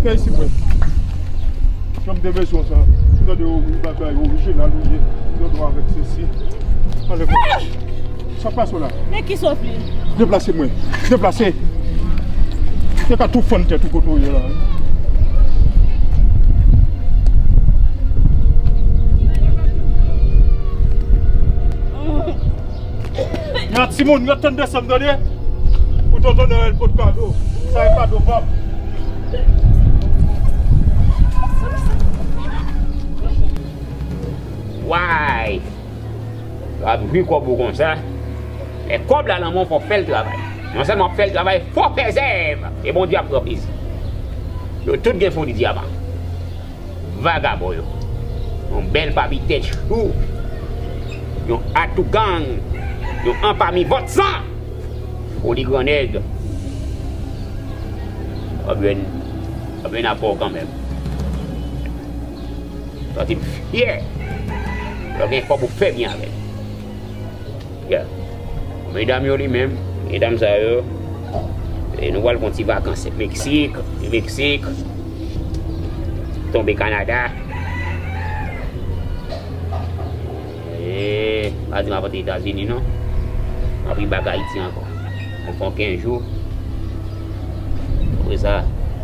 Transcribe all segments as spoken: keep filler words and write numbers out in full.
Vin isi, mwen. Jan m te bezwen sa. M tande w, bagay orijinal ou ye. M tande w avèk sesi. Anlè mwen. Sa k pase w la? Men ki sòf li? Deplase, mwen. Deplase. Te ka tou fann tèt ou kote w ye la. Nan timoun, yo tann desanm, tande? Pou Tonton Nwèl pot kado. Sa e kado pa m. Way! W ap jwi kòb ou konsa. Men kòb la nan men w, fò w fè l travay. Non sèlman w ap fè l travay, fò w fè zèv. E Bondye ap pran plezi. Yo tout gen fon di dyaman. Vagabon yo. Yon bèl papi tèt chou. Yon atougang. Yon anpami vòt san. Foli gran nèg. W ap jwenn, w ap jwenn apò w kanmenm. Santi m fyè. Lè w gen kòb ou fè byen avè l. Yeah. Medam yo li menm, medam sa yo, e nou pral fè yon ti vakans Meksik, Meksik, tonbe Kanada. E, pa di m ap antre Etazini non. M ap rive bak Ayiti ankò. Mwen fè yon kenz jou. Apre sa,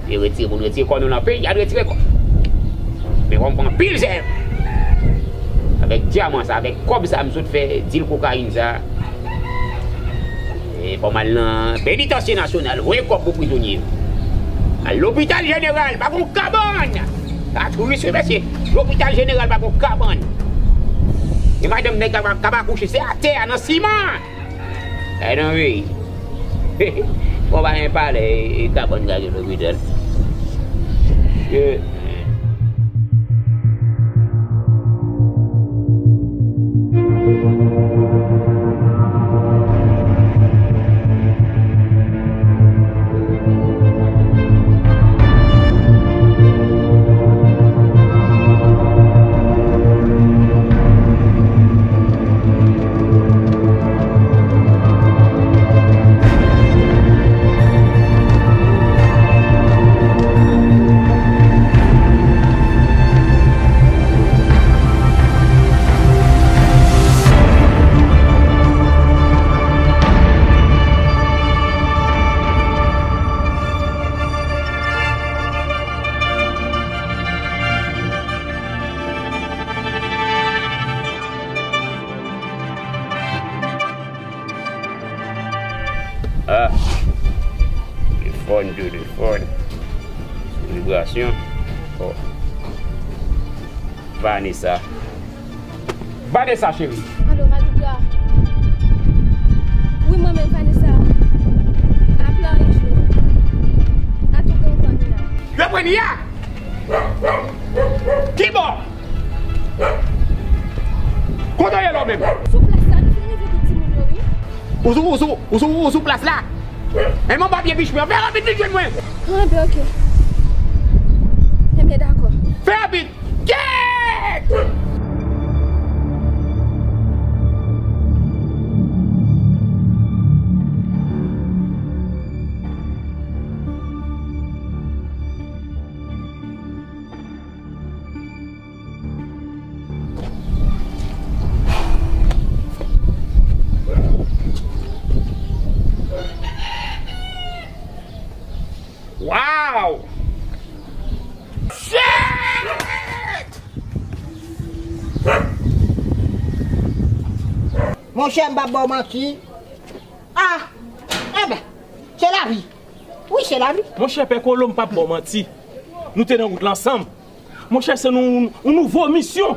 e retire, pou n retire kò nou nan peyi a, n retire kò. Men fò m pran anpil zèv. Avèk dyaman sa, avèk kòb sa, m sot fè dil kokayin sa. E fò m al nan penitansye nasyonal, voye kòb pou prizonye yo. Al lopital jeneral, pa gon kabann. Sa twis wi, mesye. Lopital jeneral pa gon kabann. E madanm nèg la k ap akouche, se atè a, nan siman. Ay nan peyi. Bon, pa gen palè, e, e kabann ka gen lopital. Ye. Ah. Telefòn, telefòn. Sou vibrasyon. Oh. Vanessa. Vanessa, cheri. Alo, Malika. Wi, mwen menm, Vanessa. Apla echwe. Atougang pran Nia. Yo pran Nia? Kibò? Kote w ye la w menm? Sou plas la, nou fin rive tout timoun yo, wi. Ou sou, ou sou, ou sou, ou sou plas la? Men mon papye bich mwen, fè rapid vin jwenn mwen. Anben, oke. Enben, dakò. Fè rapid. Kèt! Wow! Shit! Monchè, m p ap ba w manti. Ah! Enben, se lavi. Wi, se lavi. Monchè, Pè Kolo, m p ap ba w manti. Nou te nan wout la ansanm. Monchè, se nou, yon nouvo misyon.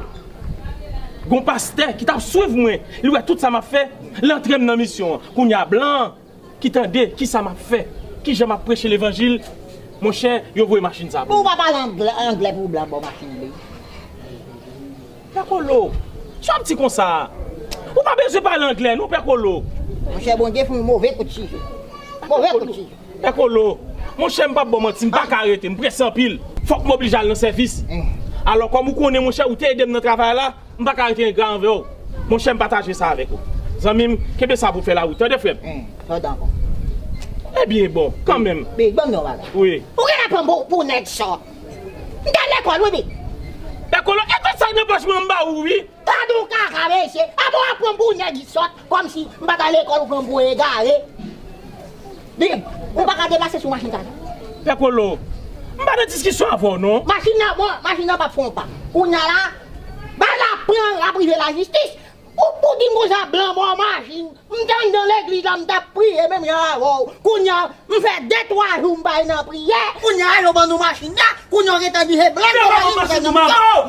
Gon pastè ki t ap swiv mwen. Li wè tout sa m ap fè. Li antre m nan misyon an. Kounye a, blan ki tande kisa m ap fè, kijan m ap preche levanjil, monchè, yo voye machin sa pou mwen. Ou pa pale anglè, anglè pou blan ba w machin li? Pè Kolo, sa w ap di konsa a? Ou pa bezwen pale anglè, non, Pè Kolo. Monchè, Bondye fè yon move kout cheve. Move kout cheve. Pè Kolo, monchè, m p ap ba w manti, m pa ka rete, m prese anpil. Fòk m oblije al nan sèvis. Alò, kòm ou konnen, monchè, ou te ede m nan travay la, m pa ka rete engra anvè w. Monchè, m pataje sa avèk ou. Zanmi m, kenbe sa pou w fè lawoutan, tande, frè m. Hmm, tande ankò. Ebyen, bon, kanmenm. Big, ban m yon bagay. Wi. Ou genlè pran m pou, pou nèg sòt. M t al lekòl, wi, Big. Pè Kolo, e kòb sa nan pòch mwen, m ba ou, wi. Tande yon kaka, mesye. Avan w ap pran m pou nèg sòt, kòmsi m pa t al lekòl, ou pran m pou egare. Big, ou pa ka deplase sou machin sa, non. Pè Kolo, m pa nan diskisyon avè w, non. Machin nan, bon, machin nan p ap fè yon pa. Kounye a la, bagay la pran, l ap rive lajistis. Ou, ou di m konsa, blan bò machin. M t anndan legliz la, m t ap priye menm jan avè w. Kounye a, m fè de twa jou m pa al nan priyè. Kounye a, yo ban nou machin nan. Kounye a, w gentan di se blan bò machin,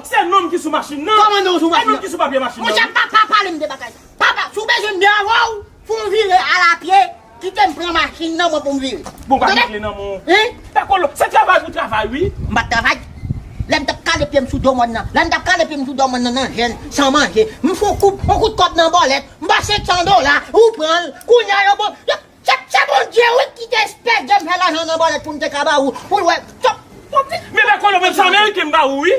se nonm ki sou machin nan. Kòman nonm sou machin nan? E nonm ki sou papye machin nan. Monchè, pa, pa pale m de bagay. Pa, pa, si w bezwen m byen avè w, fè yon vire alapye. Kite m pran machin nan mwen pou m vire. Bon, pa vire nan mwen. Hein? Pè Kolo, se travay pou travay, wi. M pa t travay. Lè m t ap kale pye m sou do mòn nan. Lè m t ap kale pye m sou do mòn nan, nan jèn, san manje. M fè yon kout, yon kout kòb nan bòlèt. M ba senk san dola, ou pran l. Kounye a yo bon. Yo, se, se Bondye, wi, ki te espere m fè lajan nan bòlèt pou m te ka ba ou. Pou l wè. Men Pè Kolo, menm sa Ameriken m ba ou, wi.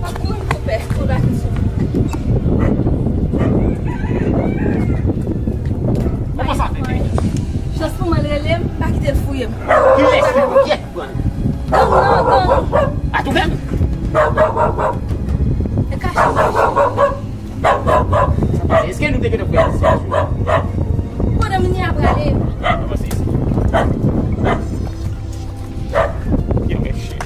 Ap kouri pou pè, pou lage sou. Kòman sa fè? Chans pou mwen l rele m, pa kite l fouye m. Kilès ki pou yèt pran? Gang nan, gang. Atouven? E kache. Èske nou te gentan fè yon diskisyon? Pandan m ni a prale. Avanse isit. Yo, men chen.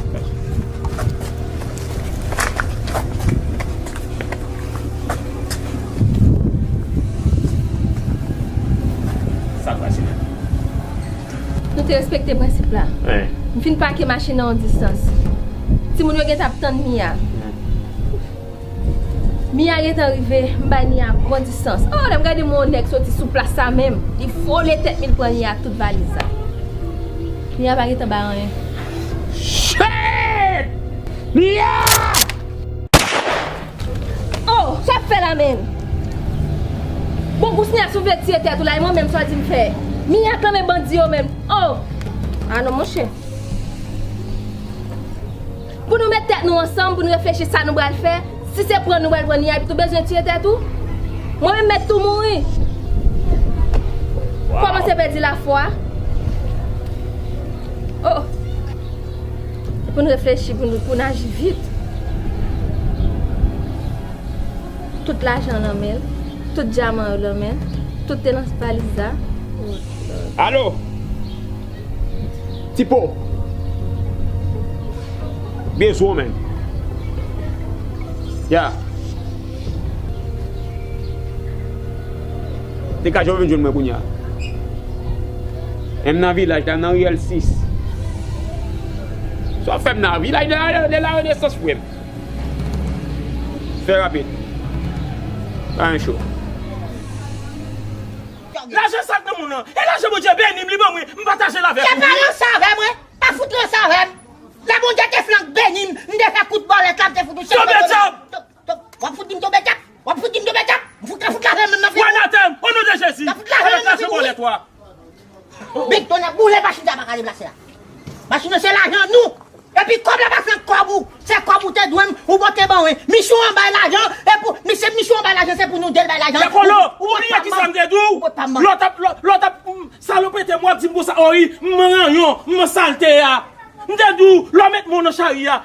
Sa k pase la? Nou te respekte prensip la. Wi. M fin pake machin nan yon distans. Timoun yo gentan ap tann Mia. Mia gentan rive, m bay Mia bon distans. Oh, lè m gade m wè yon nèg soti sou plas sa menm. Li vole tèt li, l pran Mia ak tout valiz la. Mia pa gentan bay anyen. Shit! Mia! Oh, sa ap fè la menm? Bon, Gousnia, si w vle tiye tèt ou la, e mwen menm sa w di m fè. Mia ak lanmen bandi yo menm. Oh! Ah non, monchè. Pou nou met tèt nou ansanm, pou nou reflechi sa nou pral fè. Si se pran nou pral pran Nia, epi tou bezwen tiye tèt ou. Mwen menm mèt tou mouri. Kòmanse pèdi lafwa. Oh. Pou n reflechi, pou n, pou n aji vit. Tout lajan nan men l, tout dyaman yo nan men l, tout te nan valiz la. Alo! Tipo! Bezwen w, man. Ya. Degaje w vin jwenn mwen kounye a. M nan vilaj la, nan riyèl sis. Sa w ap fè m nan vilaj de la, de la Renaissance, frè m? Fè rapid. Pa gen cho. Lajan sa k nan men w lan, e lajan Bondye beni m, li ban mwen, m pataje l avèk ou, wi. Kè pa ranse avè mwen, pa fout ranse avè m. Lè Bondye te flank beni m, m te fè kout bòlèt la, m te fout ou chèf. Tonbe dyab! W ap fout di m tonbe dyab? W ap fout di m tonbe dyab? M fout, fout lave men m nan figi w. Anatèm, o non de Jezi. N ap fout lave men m nan figi w. Anatèm, bòlèt wa. Big Don ap boule machin sa pa ka deplase la. Machin nan se lajan nou. Epi kòb la pa flank kòb ou. Se kòb ou te dwe m, ou pote ban mwen. Misye w anba lajan, e pou, misye, misye w anba lajan, se pou nou de l bay lajan. Pè Kolo, ou bliye kisa m te di w? Lè w t ap, lè w t ap, mm, salopete m, w ap di m konsa, o wi, m ranyon, m salte a. M te di w, lè w met men w nan chari a,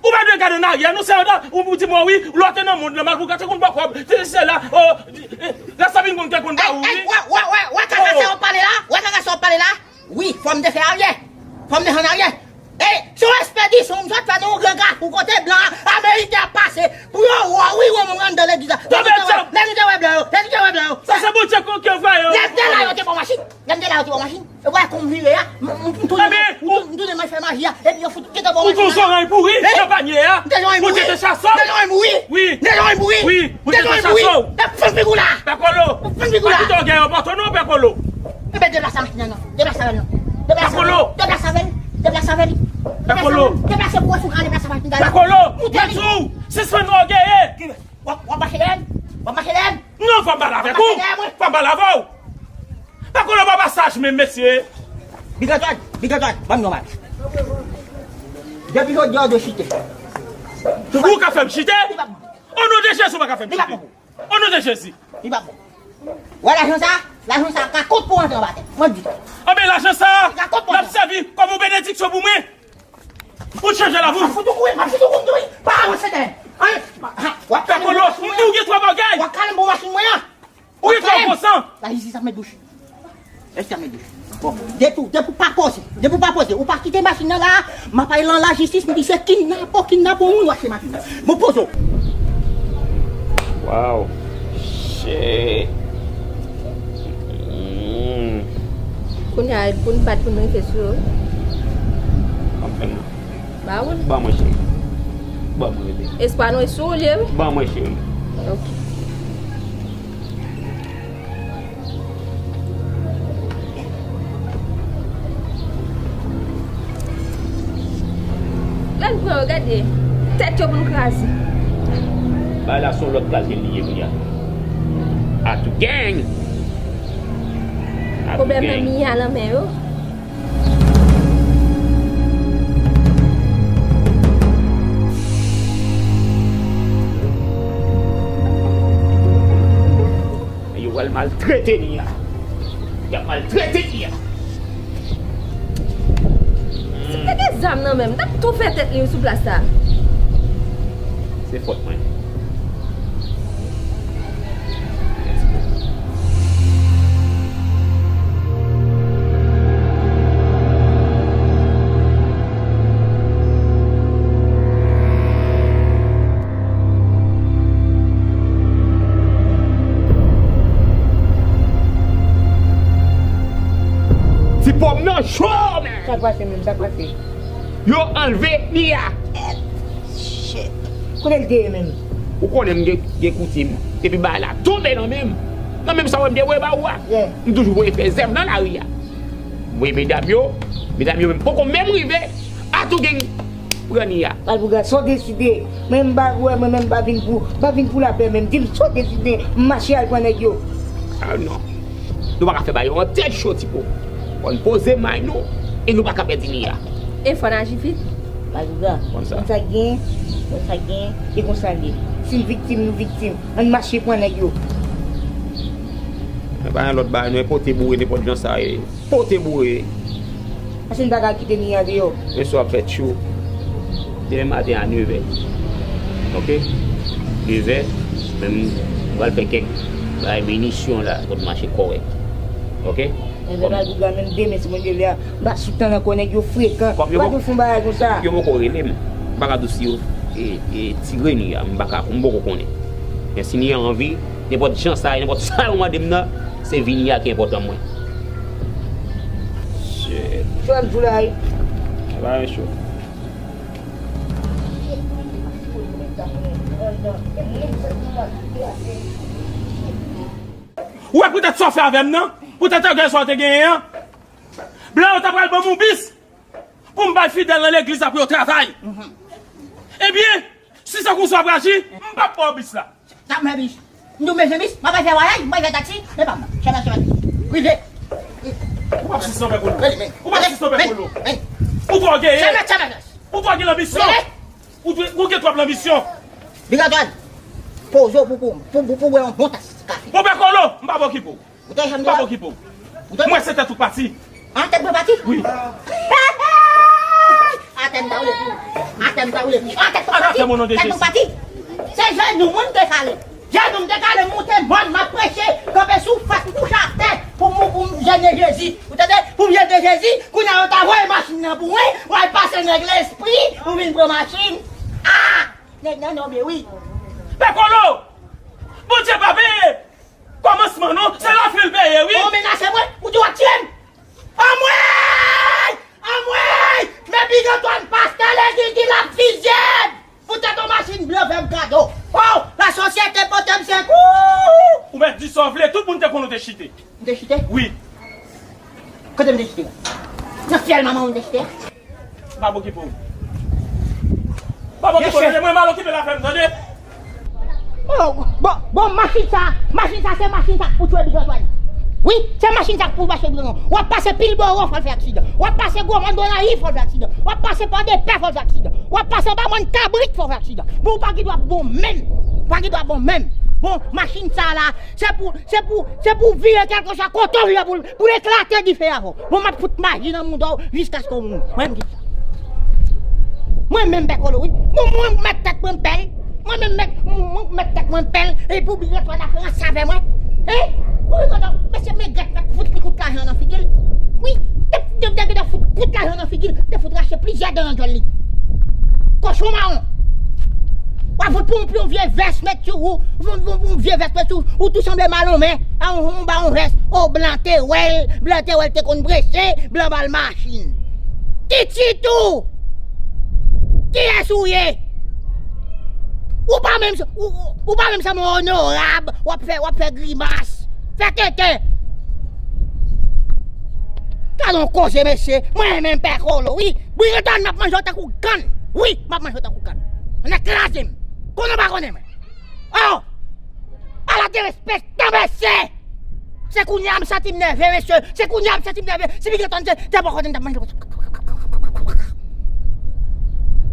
ou pa dwe gade an aryè, non, se andan, ou, ou di mwen, wi, lè w te nan mond lan, malgre w te konn ba w kòb, se, se la, o, la sa vin konn te konn ba ou, wi. Wè, wè, wè, wè, kaka sa w ap pale la, wè, kaka sa w ap pale la, wi, fò m te fè aryè, fò m te fè an aryè. E, se yon ekspedisyon, m sot fè nan yon gran kafou, kote blan, ameriken ap pase, pou yo wè, wi, wè, mwen anndan legliz la. Lè nou te wè, lè nou te wè blan yo, lè nou te wè blan yo. Sa se Bondye ki voye yo. Lè m te la, yo te pran machin. Lè m te la, yo te pran machin. E wè, kon m vire a, m, m, m tounen, m tounen, m tounen mwen fè maji a. Epi yo fout kite bò machin nan. Ou te zòrèy pouri nan panye a. M te zòrèy mouri. Bondye te chase w. M te zòrèy mouri. Wi. M te zòrèy mouri. Wi. Bondye te chase w. M te fann figi w la. Pè Kolo. M fann figi w la. Pa kite w gen yon bòtò non, Pè Kolo. Enben, deplase machin nan non. Deplase avè l non. Deplase avè l. Deplase avè l. Deplase avè l. Pè Kolo. Deplase pou wè si w ka deplase machin nan. Pè Kolo. Mwen di w, sispann ògeye. W ap, w ap mache Fò m pale avèk ou. Fò m pale avè w. Pèkolo pa pasaj menm, mesye. Big Antoine, Big Antoine, ban m yon mach. Depi jodi a, w dwe chite. Ou ka fè m chite? O non de Jezi, ou pa ka fè m chite. O non de Jezi. Li pa bon. Wè lajan sa? Lajan sa ka kont pou antre anba tè. Mwen di. Anben lajan sa, l ap sèvi kòm yon benediksyon pou mwen. Ou chanje lavi w. Fout ou kouri, m ap fout ou kouri, wi. Pa avanse dèyè. Anyen. Pèkolo, m di w gen twa bagay. W ap kale m pou machin mwen an. Ou gen twa gwo san. Lajistis ap met bouch. Lajistis ap met bouch. Bon, depi, depi w pa poze, depi w pa poze, ou pa kite machin nan la, m ap al nan lajistis, m di se kidnapo, kidnapo moun, w achte machin nan. Bon, poze w. Wow. Shit. Mm. Kounye a, pou n bat, pou n rive sou yo. Anfen. Ba ou l. Ban mwen, cheri. Ban mwen, bebe. Espwa nou e sou ou l ye, wi. Ban mwen, cheri. Ok. Lè n pran yo, gade tèt yo pou n kraze. Bagay la se yon lòt kalite li ye, kounye a. Atou gang! Atou gang! Pwoblèm nan Mia nan men yo. Yo pral maltrete Nia. Y ap maltrete Nia. Si te gen zam nan men m, m t ap tou fè tèt li sou plas la. Se fòt mwen. Ti pòm nan cho, men. Sa k pase menm? Sa k pase? Yo anlve Nia. Shit. Kote l te ye menm? Ou konnen m gen, gen koutim. Depi bagay la tonbe nan men m, nan menm sa w wè m te voye ba ou a. Yeah. M toujou voye fè zèv nan lari a. M voye medam yo, medam yo menm poko menm rive. Atou gang pran Nia. Malpougra, sa w deside? Mwen m pa wè, mwen menm m pa vin pou, m pa vin pou lapè menm. Di m sa w deside, m mache al pran nèg yo. Ah non. Nou pa ka fè bagay yo an tèt cho, Tipo. Fò n poze may nou e nou pa ka pèdi Nia. E fò n aji vit. Malpougra, konn sa. Konn sa k gen, konn sa k gen, e konsa l ye. Si n viktim, nou viktim. Ann mache pran nèg yo. Men pa gen lòt bagay, nou pote boure nenpòt jan sa ye. Pote boure. Paske n pa ka kite Nia deyò. Mesye w ap fè tchou. Demen maten a nevè. Oke? Nevè, men m pral fè kèk bagay minisyon la, pou n mache kòrèk. Oke? Enben, Malpougra, menm demen, si Bondye vle a, m pa sou tan ankò, nèg yo frekan. Ou pa dwe fè yon bagay konsa. Yo poko rele m. M pa ka di w si yo, e, e, tire Nia, m pa ka, m poko konnen. Men si Nia anvi, nenpòt jan sa ye, nenpòt sa yo mande m nan, se vi Nia ki enpòtan mwen. Shit. Cho ap di w la, wi. Bagay cho. Ou wè poutèt sa w fè avè m nan? Poutèt ògèy sa w te genyen an? Blan yo ta pral ban m yon bis pou m bay fidèl nan legliz la pou yo travay. Ebyen, si se konsa w ap aji, m p ap ba w bis la. Sa m fè bis? M di w bezwen bis? M ap al fè vwayaj, m pral fè taksi, men pa m nan. Chèmen, chèmen. Prive. Ou p ap sispann fè kolo. Ou p ap sispann fè kolo. Ou twò genyen. Chèmen, chèmen. Ou twò gen lanbisyon. Ou gen twòp lanbisyon. Big Antoine, poze w pou, pou, pou, pou, pou bwè yon bon tas kafe. Ou pè kolo, m p ap okipe w. Ou te janm di sa? M p ap okipe w. Ou te... Mwen se tèt ou pati. An, tèt mwen pati? Wi. Atè m ta woule pou ou. Atè m ta woule pou ou. An, tèt mwen pati. Tèt mwen pati. Se jenou mwen m te kale. Jenou m te kale, m moute mòn, m ap preche, kanpe sou fas m kouche atè pou m, pou m jene Jezi. Ou tande? Pou m jene Jezi, kounye a yo ta voye machin nan pou mwen, w al pase nèg lespri, ou vin pran machin. Ah! Nèg nan nòbe wi. Pè kolo! Bondye pa peye! Kòmansman non, se lafen l peye wi. Ou menace mwen, ou di w ap tiye m. Anmwey! Anmwey! Men Big Antoine pastè legliz di l ap vizye m. Poutèt yon machin blan fè m kado. Oh, lasosyete pote m sekou. Ou mèt di sa w vle, tout moun te konn ou te chite. M te chite? Wi. Kote m te chite la? Nan fyèl manman w m te chite a? M ap okipe w. M ap okipe w, tande mwen, m al okipe lafè m, tande? M Bon, bon, bon, machin sa, machin sa, se machin sa k pou tchwe Big Antoine. Wi, se machin sa k pou mache Big Antoine. W ap pase Pilboro, fò l fè aksidan. W ap pase Gwo Mòn Gonayiv, fò l fè aksidan. W ap pase Pòdepè, fò l fè aksidan. W ap pase anba Mòn Kabrit, fò l fè aksidan. Bon, ou pa gen dwa bon menm. Ou pa gen dwa bon menm. Bon, machin sa la, se pou, se pou, se pou vire kèlkeswa kote w vire pou l, pou l eklate dife avè w. Bon, m ap fout maji nan mouda w jiskaske w mouri. Mwen menm ki di sa. Mwen menm Pè Kolo, wi. Bon, mwen mèt tèt mwen bèl. Mwen menm mèt, mwen, mwen mèt tèt mwen bèl. E pou Big Antoine ap ranse avè mwen. Hein? Wi, kontan. Mesye Megret mèt fout li kout lajan nan figi l. Wi. Te, te, te, te fout kout lajan nan figi l. Te fout rache plizyè dan nan djòl li. Kochon mawon. W ap fout pou, pou yon vye vès mèt sou ou. Pou, pou, pou yon vye vès mèt sou ou. Ou tou sanble malonmen. A yon, yon ba yon vès. O blan te wè l. Blan te wè l te konn preche. Blan ba l machin. Titi tou! Kiyès ou ye? Ou pa menm, ou, ou, ou pa menm sanble onorab, w ap fè, w ap fè grimas. Fè tenten. Gade yon koze, mesye. Mwen menm Pè Kolo, wi. Big Antoine, m ap manje w tankou kann. Wi, m ap manje w tankou kann. Ann kraze m. Konnen w pa konnen mwen. Oh! Ala derespektan, mesye! Se kounye a m santi m nève, mesye. Se kounye a m santi m nève. Si Big Antoine te, te bò kote m t ap manje.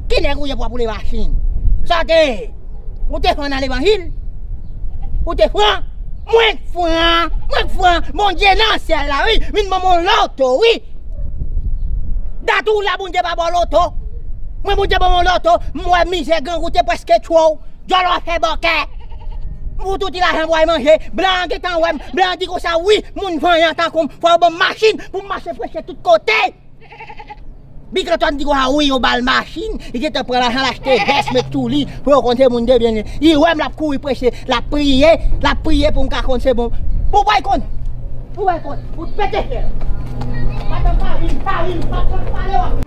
Ki nèg ou ye pou w ap woule machin? Sa w te ye? Ou te fran nan levanjil? Ou te fran? Mwen k fran! Mwen k fran! Bondye nan syèl la, wi! Vin ban m yon loto, wi! Dat ou la, Bondye pa ba w loto. Mwen, Bondye ban m yon loto, m wè mizè, grangou te prèske tchwe w. Djòlò fè bòkè. Ou tout ti lajan pou al manje. Blan an gentan wè m. Blan an di konsa, wi, moun vanyan tankou m, fò yo ban m machin pou m mache preche tout kote. Big Antoine di konsa, wi, yo ba l machin. Li gentan pran lajan l achte vès, met sou li, pou yo konn se moun de byen li. Li wè m l ap kouri preche, l ap priye, l ap priye pou m ka konn se bon. Ou pa konn. Ou pa konn. Ou pete fyèl. Madanm pa vin, pa vin, pa konn pale w ap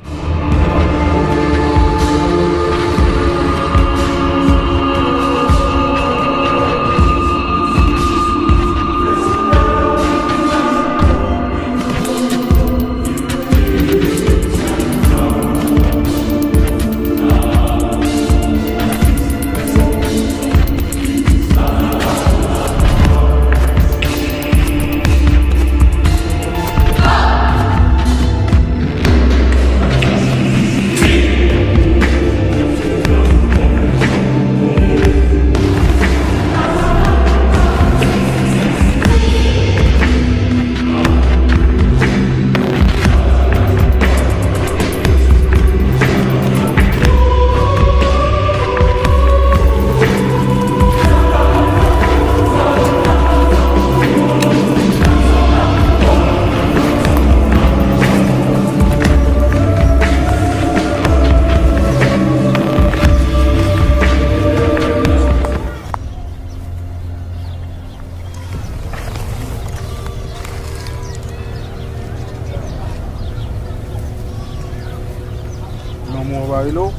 Manman w pa rele w?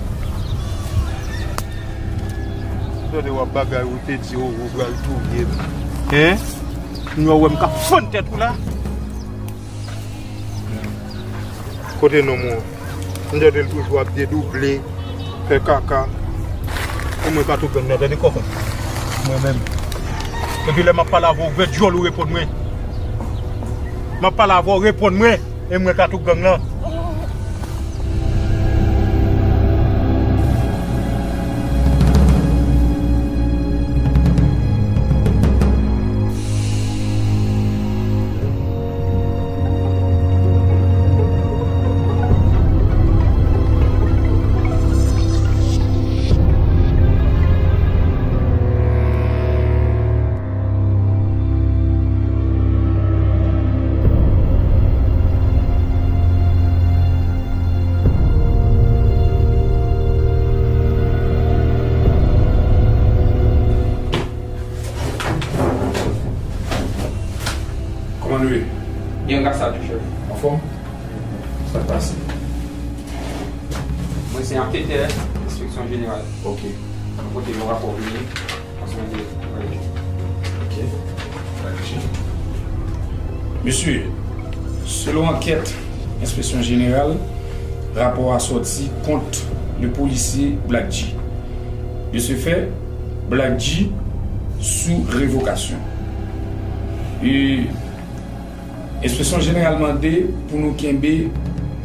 Tande w ap bagay, ou te di ou, ou pral touye m. Hein? Kounye a w wè m k ap fann tèt ou la? Kote nonm ou an? M tande l toujou ap dedouble, fè kaka. E mwen Katou Gang nan, tande kòkòt. Mwen menm. Epi lè m ap pale avè w, ouvè dyòl ou reponn mwen. M ap pale avè w, reponn mwen. E mwen Katou Gang nan. Kòman nou ye? Byen, gras a Dye, chèf. Anfòm? Sa k pase? Mwen se anketè enspeksyon jeneral. Ok. Mwen pote yon rapò vini. Paske mwen te, mwen te. Ok. Mesye, selon ankèt enspeksyon jeneral, rapò a sòti kont le polisye Black G. De ce fait, Black G sou revokasyon. E Enspeksyon Jeneral mande pou nou kenbe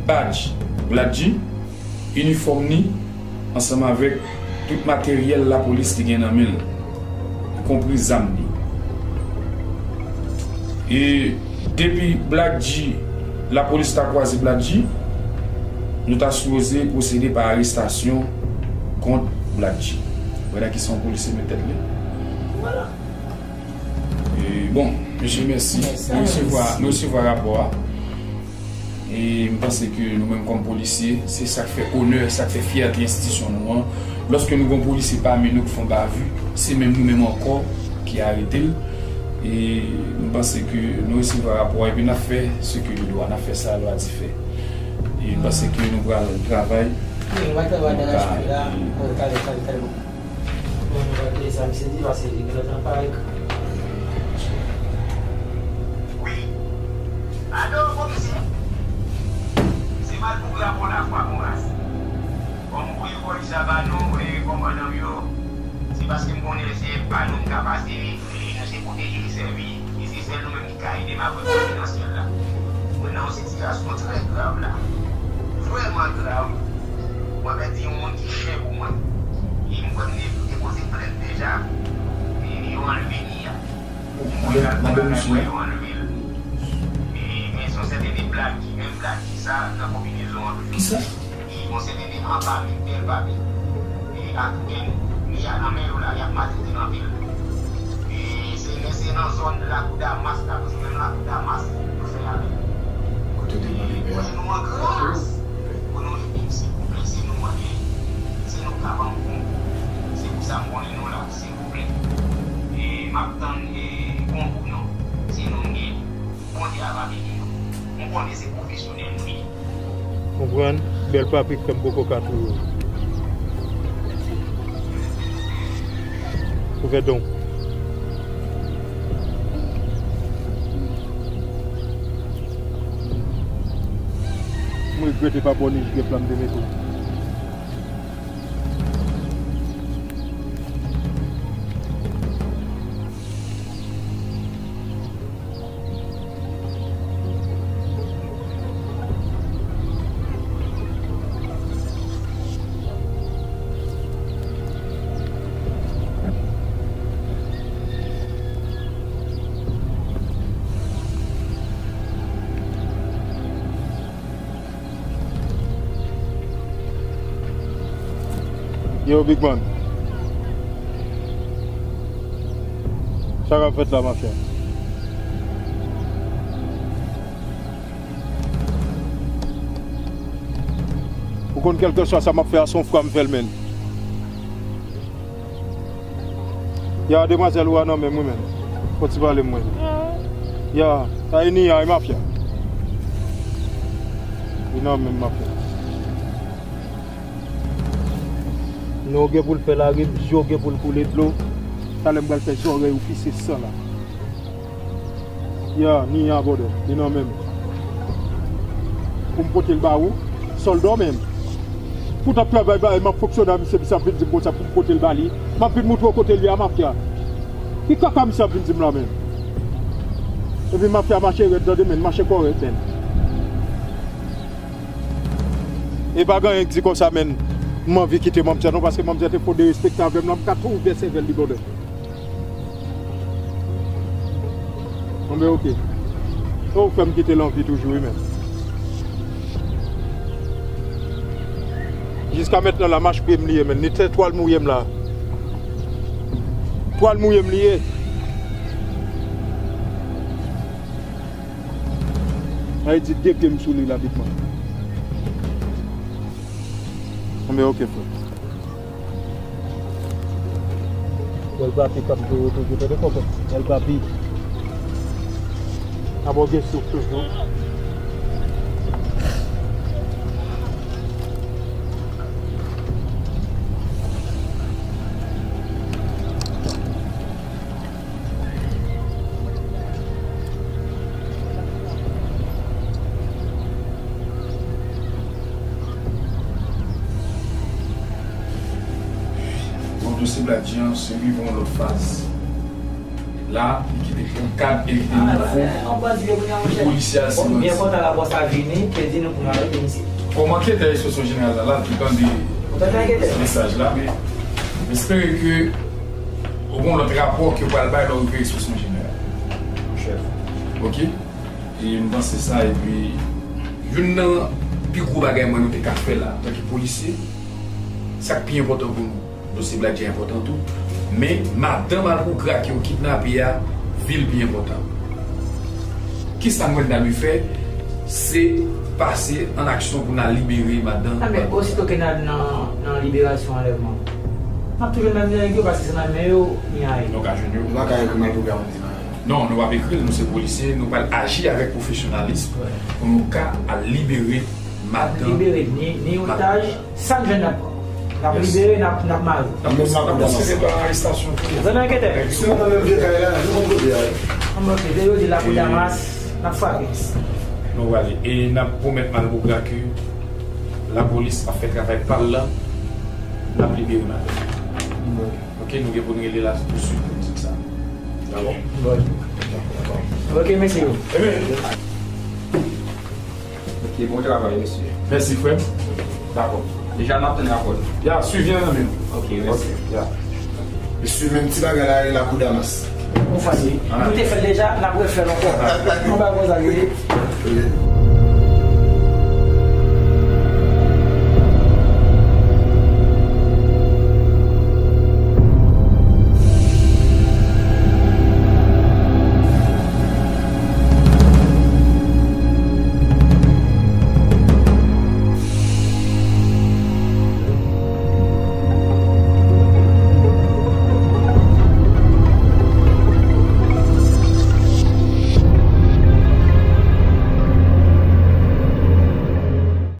badj Black G, inifòm ni, ansanm avèk tout materyèl lapolis li gen nan men l, ikonpri zam li. E depi Black G, lapolis ta kwaze Black G, nou ta sipoze pwosede pa arestasyon kont Black G. Wè nan kisa yon polisye met tèt li. E, bon, mesye, mèsi. Nou resevwa, nou resevwa rapò a. E m panse ke nou menm kòm polisye, se sa k fè onè, sa k fè fyète enstitisyon nou an. Lòske nou gen yon polisye pami nou k fè yon bavi, se menm nou menm ankò ki arete l. E m panse ke nou resevwa rapò a epi n ap fè ce que le droit, n ap fè sa lwa di fè. E m panse ke nou pral travay. Wi, nou pral travay nan respè la. Bon, talè, talè, talè. Bon, nou pral lese sa misye di, paske li genlè t ap parèt. Wi. Alo, komisè. Se Malpougra Pòlafwa Konbas. Bon, m voye kòd sa ba nou, e, kòmandan m yo. Se paske m konnen se pa nou m ka pase, e, nou se pwoteje e sèvi. E se sèl nou menm ki ka ede m avèk konfidansyèl la. Mwen nan yon sitiyasyon trè grav la. Vrèman grav. Mwen pèdi yon moun ki chè pou mwen. E m kwè m de-, depoze plent deja. E yo anlve ni a. Mwen al pou bagay mwen, yo anlve l. E men se yon sèten de Black G, menm Black G sa nan konbinezon an toujou. Kisa? E yon sèten de anpami, bèl papi. E ak men, li a nan men yo la, y ap maltrete l anpil. E se, men se nan zòn Lakou Damas la, toujou menm Lakou Damas, yo fè avè l. Kote w te mande pè a? Mwen nou an gras pou nou ede m, silvouplè, si nou mande, si nou ka ban m konkou. Se pou sa m konnen nou la, silvouplè. E m ap tann, e, konkou nou, si nou gen. Bondye ap abeni nou. M konnen se pwofesyonèl nou ye. Konprann? Bèl papi k fè m poko ka touye w. Ouvè don. M regrete pa bò ni jwèt la m te mete w. Yo, Big Man. Sa k ap fèt la, mafya? Ou konn kèlkeswa sa m ap fè a, se yon fwa m fè l, menn. Ya, demwazèl ou a nan men m wi, menn. Fò ti pale m, mwen. Ya, sa e ni a, e mafya. Li nan men m, mafya. Non gen pou l fè larim, je w gen pou l koule dlo. Talè m pral fè zòrèy ou pise san la. Ya, ni a, brother, li nan men m. Pou m pote l ba ou, sòlda w menm. Pou t ap travay ba, m ap fonksyone a misye, misye ap vin di m konsa pou m pote l ba li. M ap vin moutre w kote l ye a, mafya. Ki kaka misye ap vin di m la menm? Epi mafya mache rèd, tande, menn, mache kòrèk, menn. E pa gen anyen k di konsa, menn, m anvi kite manmzè non, paske manmzè te fò derespekte avè m la, m ka tou ouvè sèvèl li, brother. Bon, ben, oke. Ou fè m kite l anvi toujou, wi, menn. Jiska mentnan la, mach pye m li ye, menn. Ni se twal mouye m la. Twal mouye m li ye. Sa vle di de pye m sou li la, Big Man. Bon, ben, oke, frè. Bèl papi k ap jwe w toujou, tande, kòkòt. Bèl papi. Abò gen souf toujou. Bon, dosye Black G an, se rive yon lòt faz. La, li kite kòm kad e li te nivo pou polisye a si yo di. Byen kontan rapò sa vini, te di nou pou nou arete misye. Kòm anketè enspeksyon jeneral la, la, ki tande mesaj la, m espere ke ou gen lòt rapò ke w pral bay lè w rive enspeksyon jeneral. Chèf. Ok? E m panse sa, epi youn nan pi gwo bagay mwen nou te ka fè la, antanke polisye, sa k pi enpòtan pou nou, dosye Black J enpòtan tou, men madanm Alpougra ke yo kidnape a, vi l pi enpòtan. Kisa mwen ta dwe fè? Se pase an aksyon pou n al libere madanm Alpougra. Men osito ke n al nan, nan liberasyon anlèvman, n ap toujou nan men nèg yo, paske se nan men yo ni a ye. Nou ka jwenn yo. Nou pa ka ekri Alpougra moun. Non, nou p ap ekri l, nou se polisye, nou pral aji avèk pwofesyonalis pou nou ka al libere madanm. Libere ni, ni otaj, sa n jwenn n ap pran. N ap libere, n ap, n ap mare. N ap pwosede pa arestasyon tou. Zanmi anketè. Si nou nan menm vye kay la, nou konn kote a. An mwen kote, yo di lakou Damas, n ap frape. Nou prale. E n ap pwomèt Malpougra ke lapolis ap fè travay pa l la, n ap libere madanm. Ok, nou gen pou n rele la touswit pou n di l sa. Dakò? Ok, mesye yo. Ebyen, ok, bon travay, mesye. Mèsi, frè m. Dakò. Deja, n ap tann rapò nou. Ya, swivi an nan men nou. Ok, mèsi. Ok, ya. Mesye, menm ti bagay la, rele lakou Damas. Nou fache. Nou te fè l deja, n ap refè l ankò. Nou pa konn sa k rele.